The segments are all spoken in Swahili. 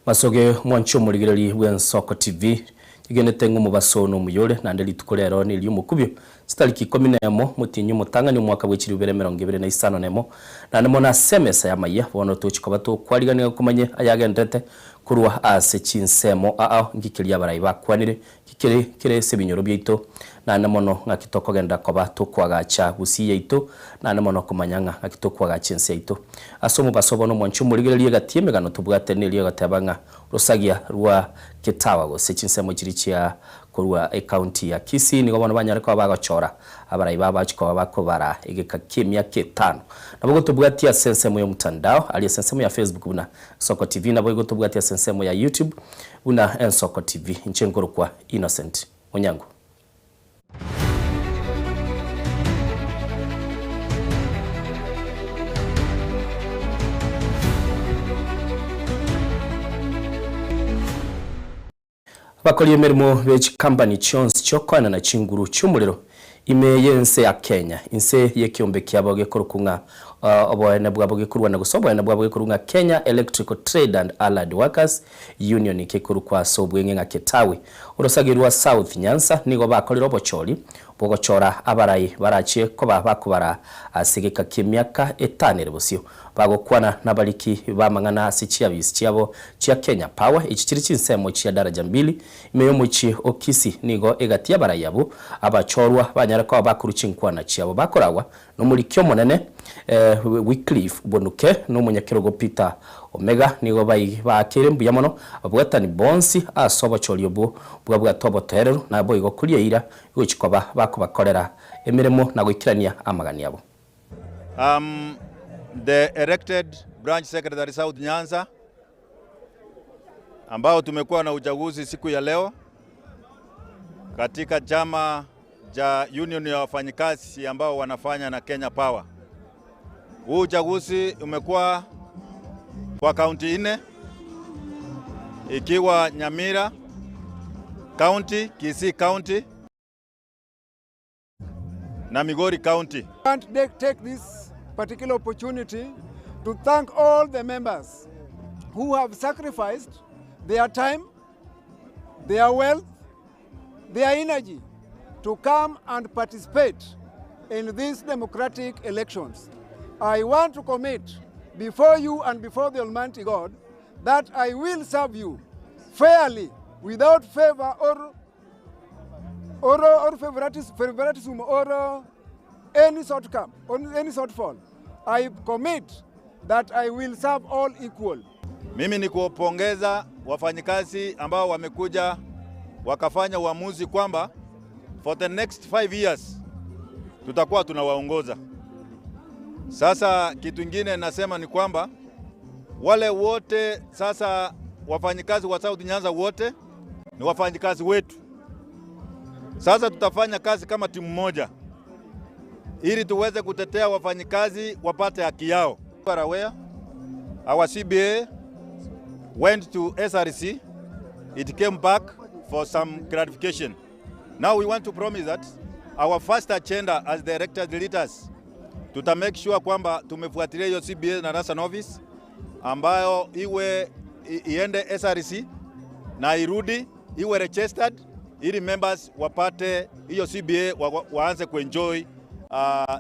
Masoge mwancho murigereri bw'Ensoko TV igenete ng'omobaso n'omuyore naende rituko rero neri omokubio chitariki 11 motinyi omotang'ani omwaka bwa 2025 naende mono ase emesa y'amaiya bono tochikoba tokwarigania komanye ayagenderete korwa ase chinsemo ao nkikeria abarai bakwanire kikere kere ase ebinyoro biaito naende mono ng'aki tokogenda koba tokoagacha gusii yaito naende mono komanya ng'a ng'aki tokoagacha ense yaito ase omobaso bono omwancho omorigereria egati emegano tobwate neri egoteba ng'a rosagia rwa Ketawa gose chinsemo chiri chia korwa ecounty ya Kisii nigo bono banyare koba bagochora abarai babo bachi koba bakobara egeka kia emiaka etano. Nabo gotobwatia ase ensemo ya omtandao aria ase ensemo ya Facebook buna Ensoko TV nabo igotobwatia ase ensemo ya YouTube buna Ensoko TV. Inche nkorokwa Innocent Onyango. Abakori emeremo be chikampani chionsi chi'okoenana chinguru chi'omorero ime y'ense ya Kenya, inse y'ekeombe kiabo gekorokwa ng'a oboene bwabo gekorwana gose oboene bwabo gekorwa ng'a Kenya Electrical Trade and Allied Workers Union kekorokwa ase obweng'e ng'a Ketawi. Orosagi rwa South Nyanza nigo bakorire obochori bw'ogochora abarai barachie koba bakobara ase egeka ki'emiaka etano ere bosio. Bagokwana nabariki b'amang'ana ase chiabisi chiabo chia Kenya Power, echi chiri chinsemo chia Daraja Mbili ime y'omochie o Kisii, nigo egati y'abarai abwo abachorwa banyare koba bakorwa chinkwana chiabo bakoragwa nomoriki omonene Wycliffe Bonuke na omonyakerogo Peter Omega. Nigo baakeire mbuya mono ababwatani bonsi ase obochori obwo bwabwate obotoereru naboigo koria eira gochia koba bakobakorera emeremo na goikerania amagani abo. I'm the elected branch secretary South Nyanza ambao tumekuwa na uchaguzi siku ya leo katika chama cha union ya wafanyikazi ambao wanafanya na Kenya Power. Huu uchaguzi umekuwa kwa kaunti 4 ikiwa Nyamira County, Kisii County na Migori County. I want to take this particular opportunity to thank all the members who have sacrificed their time, their wealth, their energy to come and participate in these democratic elections. I want to commit before you and before the Almighty God that I will serve you fairly, without favor or favoritism or any shortcoming, or any shortfall. I commit that I will serve all equal. Mimi ni kuwapongeza wafanyikazi ambao wamekuja wakafanya uamuzi kwamba for the next 5 years tutakuwa tunawaongoza. Sasa kitu kingine nasema ni kwamba wale wote sasa wafanyikazi wa South Nyanza wote ni wafanyikazi wetu. Sasa tutafanya kazi kama timu moja ili tuweze kutetea wafanyikazi wapate haki yao. Aware, our CBA went to SRC, it came back for some clarification. Now we want to promise that our first agenda as the elected leaders, tuta make sure kwamba tumefuatilia hiyo CBA na National Office ambayo iwe iende SRC na irudi iwe registered ili members wapate hiyo CBA waanze kuenjoy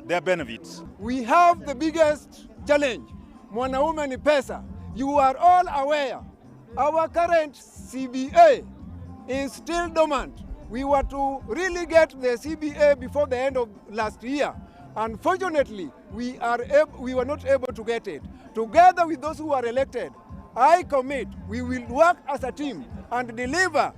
their benefits. We have the biggest challenge. Mwanaume ni pesa. You are all aware our current CBA is still dormant. We were to really get the CBA before the end of last year. Unfortunately, we were not able to get it. Together with those who are elected, I commit we will work as a team and deliver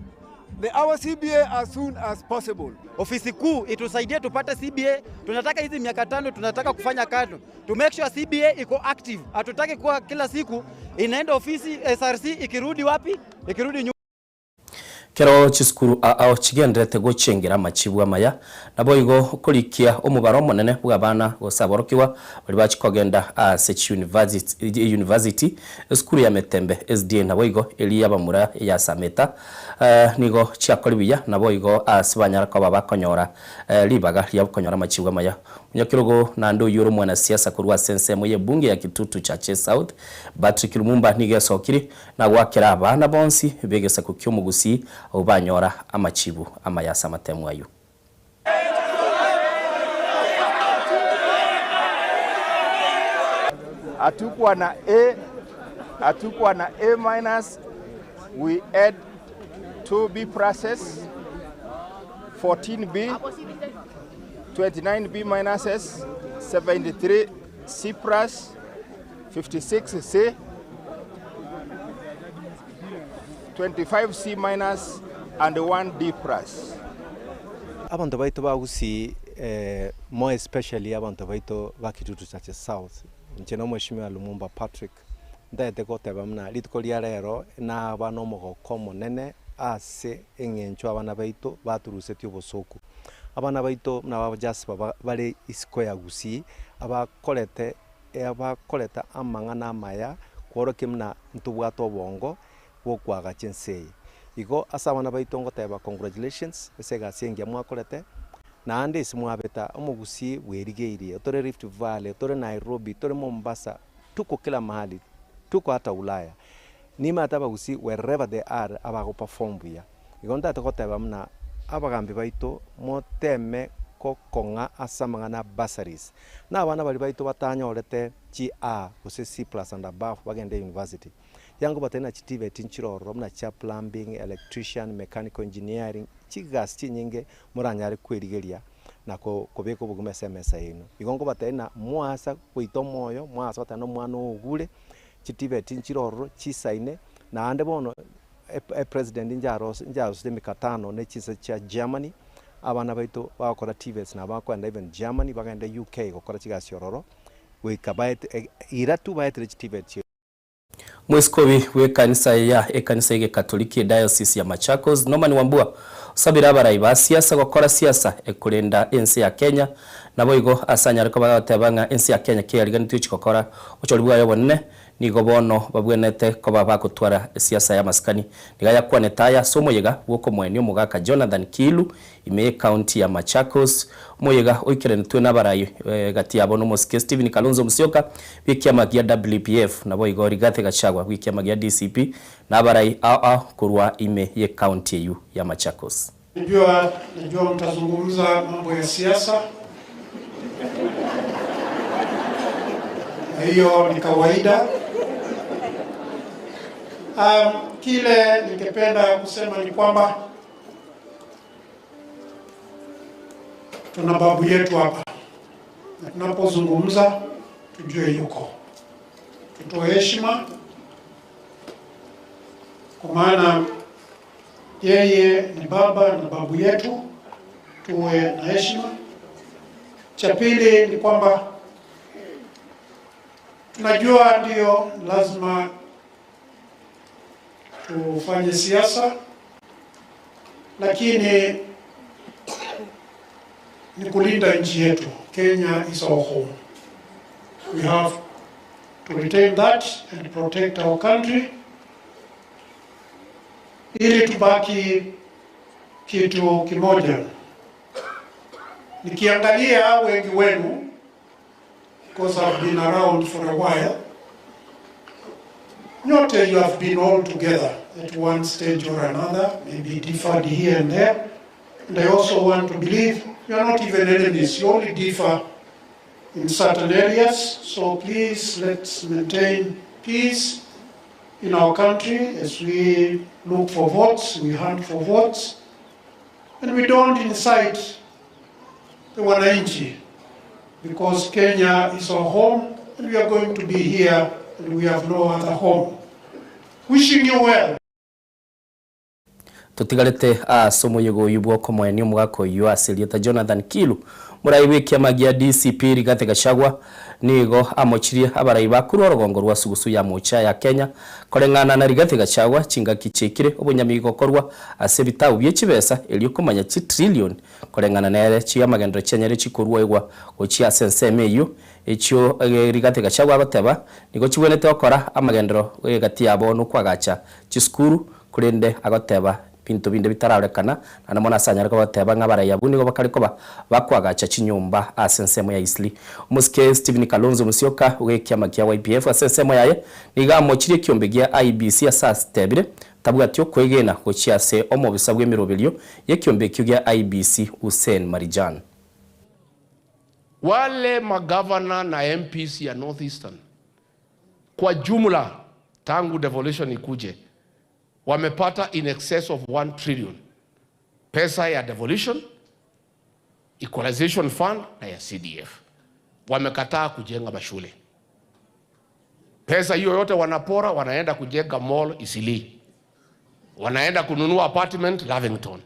our CBA as soon as possible. Ofisi kuu itusaidie tupate CBA. Tunataka hizi miaka 5 tunataka kufanya kazi to make sure CBA iko active. Hatutaki kuwa kila siku inaenda ofisi SRC ikirudi wapi? Ikirudi nyuma. Kero chisukuru ao chigenderete gochengera amachibu amaya naboigo korikia omobaro omonene bwa abana gose aborokigwa bari bachikogenda ase university esukuru ya Metembe SDA naboigo eri yabamura ya Sameta nigo chiakori buya naboigo ase banyara koba bakonyora ribaga ria konyora amachibu amaya. Munyakirogo nando yoro mwana siasa korwa sensemo ye bunge ya Kitutu Chache South Patrick Lumumba nigesokiri na gwakera abana bonsi begesa kukyomugusi obanyora amachibu amayasa matemu ayo. Hatukuwa na A, hatukuwa na A minus, we add 2 B pluses, 14 B, 29 B minuses, 73 C plus, 56 C, 25 C minus and 1 D plus. Abantu baito bagusi more especially abantu baito ba Kitutu Chache South nchena mheshimiwa Lumumba Patrick ndaete goteba mna rituko ria rero na abana omogoko monene ase eng'encho abana baito baturusetie obosoku. Abana baito na Jasper bare isiko ya Gusii abakorete abakoreta amang'ana amaya kworokia muna ntobwate obongo bwokwagacha enseye. Igo ase abana baito ngoteba congratulations ase egasi engiya mwakorete naende ase mwabeta omogusii bwerigeirie tore Rift Valley, tore Nairobi, tore Mombasa, tuko kila mahali, tuko hata Ulaya. Nima abagusi wherever they are abago perform buya. Igo ndate goteba muna abagambi baito moteme kokong'a ase amang'ana bursaries. Na abana bari baito batanyorete chi A gose C plus and above bagende university. Yango batena chi TVET nchiroro muna cha plumbing, electrician, mechanical engineering, chigasi chinyinge muranyare kwerigeria na kobeka obogima ase emesa eno. Igo ngobatena mwasa goita omoyo, mwasa batena omwana ogure chi TVET nchiroro chisaine naende bono president njarosire emikatano ne chinse chia Germany. Abana baito bagokora TVETs na bakwenda even Germany bagenda UK gokora chigasi ororo goika baete iratu baetire chi TVET. Mweskobi we kanisa ya ekanisa ye Katoliki Diocese ya Machakos Norman Wambua sabira abarai ba siasa gokora siasa ekurenda ensi ya Kenya naboigo asanyare ko bagateba ng'a ensi ya Kenya kiyariganitwe chikokora ochori bwayo bonene nigo bono babwenete ko babakotwara siasa ya maskani niga yakwaneta ya somo yega woko mweni omogaka Jonathan Kilu ime county ya Machakos moyega oikerenetwe n'abarayi gati yabo n'omosike Stephen Kalonzo Musyoka bw'ikiama gia WPF naboigo Rigathi Gachagua bw'ikiama gia DCP n'abarayi aa kurwa ime ye county eyu ya Machakos. Najua mtazungumza mambo ya siasa. Hiyo ni kawaida. Kile ningependa kusema ni kwamba tuna babu yetu hapa, na tunapozungumza tujue yuko, tutoe heshima, kwa maana yeye ni baba na babu yetu, tuwe na heshima. Cha pili ni kwamba tunajua ndio lazima tufanye siasa, lakini ni kulinda nchi yetu. Kenya is our home. We have to retain that and protect our country ili tubaki kitu kimoja. Nikiangalia wengi wenu, because I've been around for a while, nyote you have been all together at one stage or another, maybe differed here and there. And I also want to believe you are not even enemies, you only differ in certain areas. So please, let's maintain peace in our country as we look for votes, we hunt for votes, and we don't incite the wananchi, because Kenya is our home and we are going to be here and we have no other home. Wishing you well. Tutigarete asomo yego yubwoko mweni omwako yu asilieta Jonathan Kilu Murai w'ikiama gia DCP Rigathi Gachagua nigo amochirie abarai bakuru orogongo rwa sugusu ya mocha ya Kenya koreng'ana na Rigathi Gachagua chingaki chikire obunyamigo korwa ase bitau bie chibesa elio komanya chi trillion koreng'ana nere chia magendero chianyere chikorwa igwa gochia ase ensemo eywo echio Rigathi Gachagua agoteba nigo chibwenete okora amagendero gati yabo nokwagacha chisukuru kurende agoteba bintu binde bitararekana na mona asanyara goteba ng'abaraya bunigo bakarikoba bakwagacha chinyumba ase ensemo ya Eastleigh. Omusike Stephen Kalonzo Musyoka w'ekiama kia YPF ase ensemo yaye niga amochirie ekiombe gia IEBC ase atebire tabwati okwegena gochia ase omobisa bw'emiroberio y'ekiombe ekio gia IEBC Hussein Marijan. Wale magavana na MPs ya Northeastern kwa jumla tangu devolution ikuje wamepata in excess of 1 trillion pesa ya devolution, equalization fund na ya CDF. Wamekataa kujenga mashule. Pesa hiyo yote wanapora, wanaenda kujenga mall Eastleigh, wanaenda kununua apartment Lavington,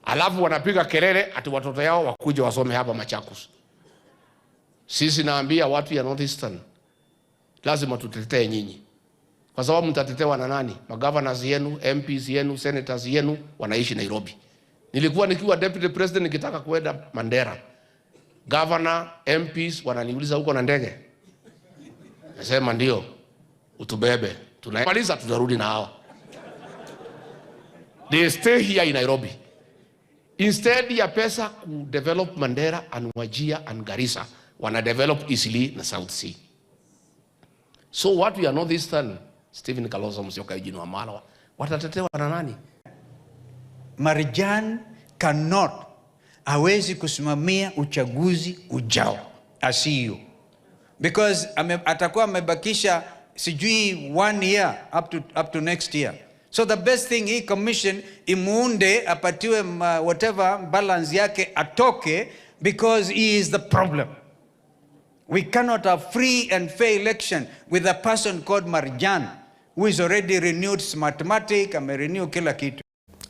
alafu wanapiga kelele ati watoto yao wakuje wasome hapa Machakos. Sisi naambia watu ya Northeastern, lazima tutetee nyinyi. Kwa sababu mtatetewa na nani? Magovernors yenu, MPs yenu, senators yenu wanaishi Nairobi. Nilikuwa nikiwa deputy president nikitaka kuenda Mandera. Governor, MPs wananiuliza huko na ndege. Nasema ndio, utubebe. Tunamaliza tutarudi na hawa. They stay here in Nairobi. Instead ya pesa ku develop Mandera and Wajir and Garissa, wana develop Eastleigh na South C. So what we are Northeastern, Stephen Kalonzo Musyoka, Eugene Wamalwa, watatetewa na nani? Marijan cannot, hawezi kusimamia uchaguzi ujao asiyo, because atakuwa amebakisha sijui 1 year up to next year. So the best thing, hii commission imuunde, apatiwe whatever balance yake, atoke, because he is the problem. We cannot have free and fair election with a person called Marijan, who is already renewed Smartmatic, amerenew kila kitu.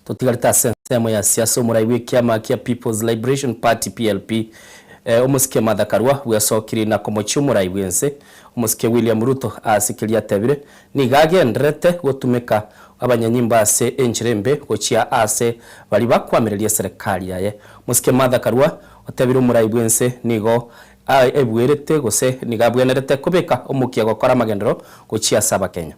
Tutigarita sensemo ya siasa omurai w'ikiama kia People's Liberation Party PLP omusike Martha Karua bwacokire na komochi omurai bwense omusike William Ruto asikiria atebire nigagenderete gotumika abanyanyimba ase enchirembe gochia ase bari bakwamireria serikali yaye. Omusike Martha Karua otebire omurai bwense nigo ebwerete gose nigabwenerete kubika omukia gokora amagendero gochia ase Kenya.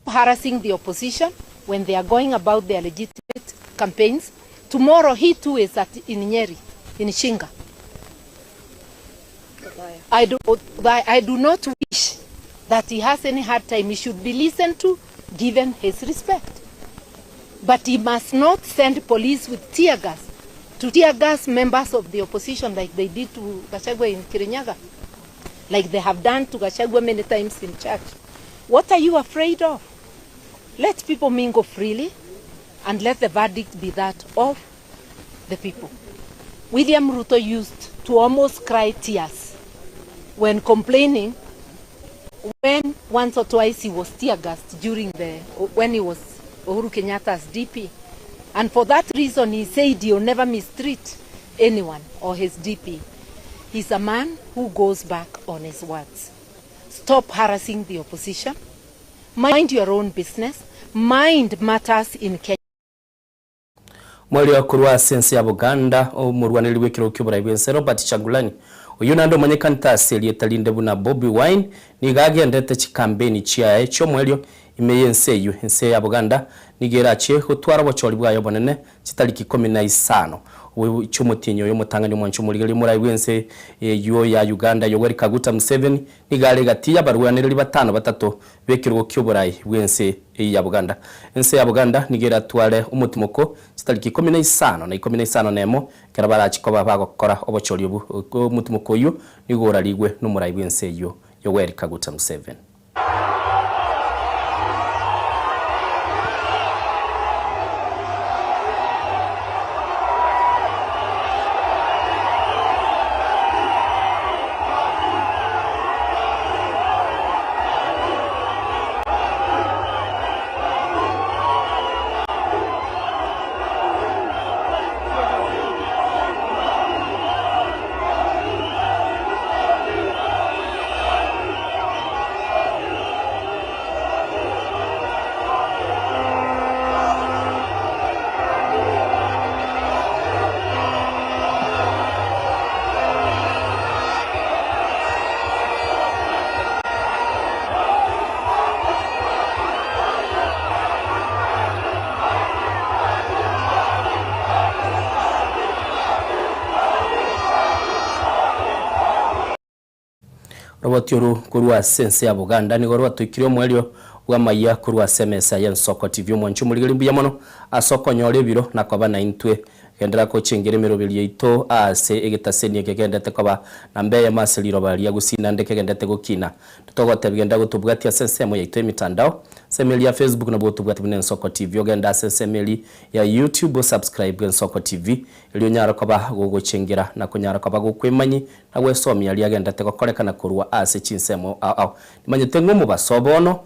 Harassing the opposition when they are going about their legitimate campaigns. Tomorrow he too is at in Nyeri, in Shinga. I do not wish that he has any hard time. He should be listened to, given his respect. But he must not send police with tear gas to tear gas members of the opposition like they did to Gachagua in Kirinyaga, like they have done to Gachagua many times in church. What are you afraid of? Let people mingle freely and let the verdict be that of the people. William Ruto used to almost cry tears when complaining when once or twice he was tear gassed during the when he was Uhuru Kenyatta's DP. And for that reason, he said he'll never mistreat anyone or his DP. He's a man who goes back on his words. Stop harassing the opposition. Mind your own business. Mind matters in Kenya. Mweli wa kurwa sense ya Buganda omurwaniri w'ekiro ky'oburayi bw'ensi Robert Kyagulanyi uyu nando manyekanta aseli etalinde buna Bobi Wine nigagendete chikambeni chiaye ky'omwelyo imeye ensi eyo ensi ya Buganda nigerache gutwara obochori bwayo bonene chitariki 15 cy'umutinyo yo mutangani mwancho muligeli murayi bw'ensi yo ya Uganda Yoweri Kaguta Museveni nigale gati y'abarwaniriri batano batatu b'ekiro ky'oburayi bw'ensi ya Buganda. Ensi ya Buganda nigera twale umutimoko chitariki 15 na 15 nemo kerabara chikoba bagokora obochori obu umutimoko yo nigora ligwe n'umurayi bw'ensi yo Yoweri Kaguta Museveni. Oroboti oru korwa ase ense ya Buganda nigo rwatoikire omwerio bw'amaiya korwa ase emesa ya Ensoko TV. Omwancho omorigeri mbuya mono ase okonyora ebiro na koba naintwe. Gendera kochengera emeroberi yaito ase egetaseni eke kegendete koba namba eyemo ase riroba ria Gusii naende kegendete gokina. Totogotebia genda gotobwatia ase ensemo yaito y'emitandao, ase emeri ya Facebook nabo otobwate buna Ensoko TV, ogende ase ensemo eri ya YouTube osubscribe Ensoko TV erio onyare koba gogochengera na konyara koba gokwemanyi na gwesomia aria agendete gokorekana korwa ase chinsemo ao ao. Nimanyete ng'a omobaso bono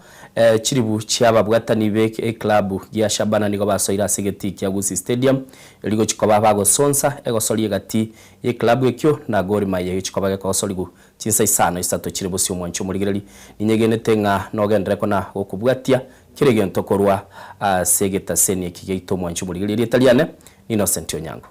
chiribu chi'ababwatani be eklabu gia Shabana nigo basoire ase egetii kia Gusii Stadium erio gochia koba bagosonsa egosoria egati y'eklabu ekio na Gor Mahia egochia koba gekogosorigu chinsa isano isato chire bosio omwancho omorigereri. Ninyegenete ng'a nogenderere kona gokobwatia kera egento korwa ase egetaseni eki giaito omwancho omorigereri. Erieta riane Innocent Onyango.